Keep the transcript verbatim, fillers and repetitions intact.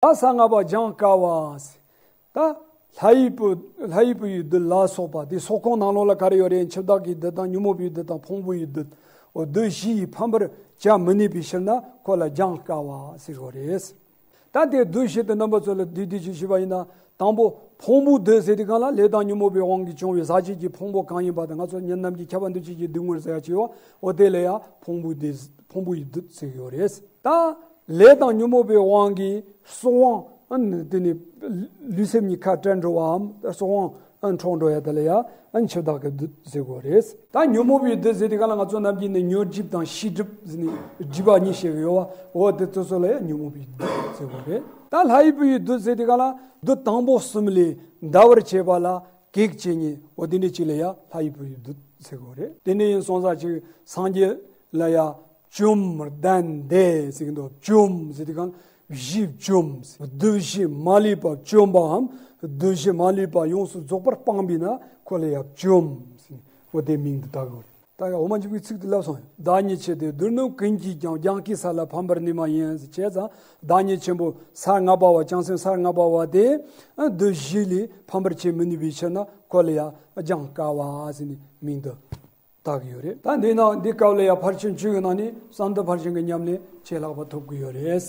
ད་ས་ལྔ་པ་སྦྱང་དཀའ་བ་ཟེར། ད་ལྷ་ཡི་བུ་ལྷ་ཡི་བུ་ཡི་བདུད་ལ་སོགས་པ་དེ་སོགས་ཁོངས་ནང་ལོགས་ལ་ག་རེ་ཡོད་རེད། འཆི་བདག་གི་བདུད་དང་ཉོན་མོངས་པའི་བདུད་དང་ཕུང་པོ་ཡི་བདུད། འོ་བདུད་བཞི་ཡི་ཕམ་པར་བྱ་མི་ནུས་པའི་ཕྱིར་ན་ཁོ་ལ་སྦྱང་དཀའ་བ་ཟེར་དགོས་རེད། ད་དེ་བདུད་བཞི་དེ་རྣམ་པ་ཚོ་ལ་བསྡུས་བསྡུས་ཅིག་ཞུས་པ་ཡིན་ན། དང་པོ་ཕུང་པོའི་བདུད་ཟེར་དུས་སྒང་ལ་ལས་དང་ཉོན་མོངས་པའི་དབང་གིས་བྱུང་བའི་ཟག་བཅས་ཀྱི་ཕུང་པོ་གང་ཡིན་པ་དང་། ང་ཚོ་ཉོན་རྣམས་ཀྱི་ཁྱབ་པ་འདུ་བྱེད་ཀྱི་སྡུག་བསྔལ་ཟེར་ཡ་ཅིག་ཡོད། འོ་དེ་ལ་ཡང་ཕུང་པོའི་བདུད་ཕུང་པོ་ཡི་བདུད་ཟེར་གྱི་ཡོད་རེད། ད་ལས་དང་ཉོན་མོངས་པའི་དབང་གིས་སྲོག་དབང་དེ་ནི་ལུས་སེམས་གཉིས་ཁ་བྲལ་འགྲོ་བའམ་སྲོག་དབང་འཕྲོག་འགྲོ་ཡ་དེ་ལ་ཡང་འཆི་བདག་གི་བདུད་ཟེར་གྱི་ཡོད་རེད། ད་ཉོན་མོངས་པའི་བདུད་ཟེར་དུས་སྒང་ལ་ང་ཚོ་རྣམས་ཀྱིས་ནི་མྱུར་སྒྲིབ་དང་ཤེས་སྒྲིབ་ཟེར་ནས་སྒྲིབ་པ་གཉིས་བཤད་གི་ཡོད་བ། འོ་དེ་ཚོ་ཚོ་ལ་ཡང་ཉོན་མོངས་པའི་བདུད་ཟེར་གྱི་ཡོད་རེད། ད་ལྷ་ཡི་བུ་ཡི་བདུད་ཟེར་དུས་སྒང་ལ་བདུད་དང་པོ་གསུམ་ལས་འདའ་བར་བྱེད་པ་ལ་གེགས་བྱེད་ཉེན། འོ་དེ་འདྲ་ཅིག་ལ་ཡང་ལྷ་ཡི་བུ་ཡི་བདུད་ཟེར་གྱི་ཡོད་རེད། དེ་འདྲ་ཡིན་སོང་ཙང་ཅིག་སངས་རྒྱས་ལ་ཡང་བཅོམ་ལྡན་འདས་ཟེར་གྱི་འདུག་བཅོམ་ཟེར་དུས་སྒང་བཞི་བཅོམ། བདུད་བཞི་མ་ལུས་པ་བཅོམ་པའམ། བདུད་བཞི་མ་ལུས་པ་ཡོངས་སུ་རྫོགས་པར་སྤངས་པས་ན་ཁོ་ལ་ཡང་བཅོམ་ཟེར་ནས་འོ་དེ་མིང་དུ་བཏགས་ཡོད་རེད། ད་ཡང་འོ་མ་འཇུག་པའི་ཚིག་དེ་ལབ་སོང་། བདག་ཉིད་ཆེ་སྟེ་བདུད་རྣམས་ཀུན་གྱིས་ཀྱང་། སྦྱངས་ཀྱིས་ས་ལ་ཕམ་པར་ནུས་མ་ཡིན་ཟེར་བྱས་ཙང་། བདག་ཉིད་ཆེན་པོ་ས་ལྔ་པ་བ་བྱང་སེམས་ས་ལྔ་པ་བ་དེ་བདུད་བཞི་ལས་ཕམ་པར་བྱེད་མི་ནུས་པའི་ཕྱིར་ན་ཁོ་ལ་ཡང་སྦྱང་དཀའ་བ་ཟེར་ནས་མིང་དུ་བཏགས་ཡོད་རེད། ད་འདི་ནང་འདི་སྐབས་ལ་ཡང་ཕར་ཕྱིན་བཅུ་ཡི་ནང་ནས་བསམ་གཏན་ཕར་ཕྱིན་གྱི་ཉམས་ལེན་ཆེས་ལྷག་པ་ཐོབ་ཀྱི་ཡོད་རེད།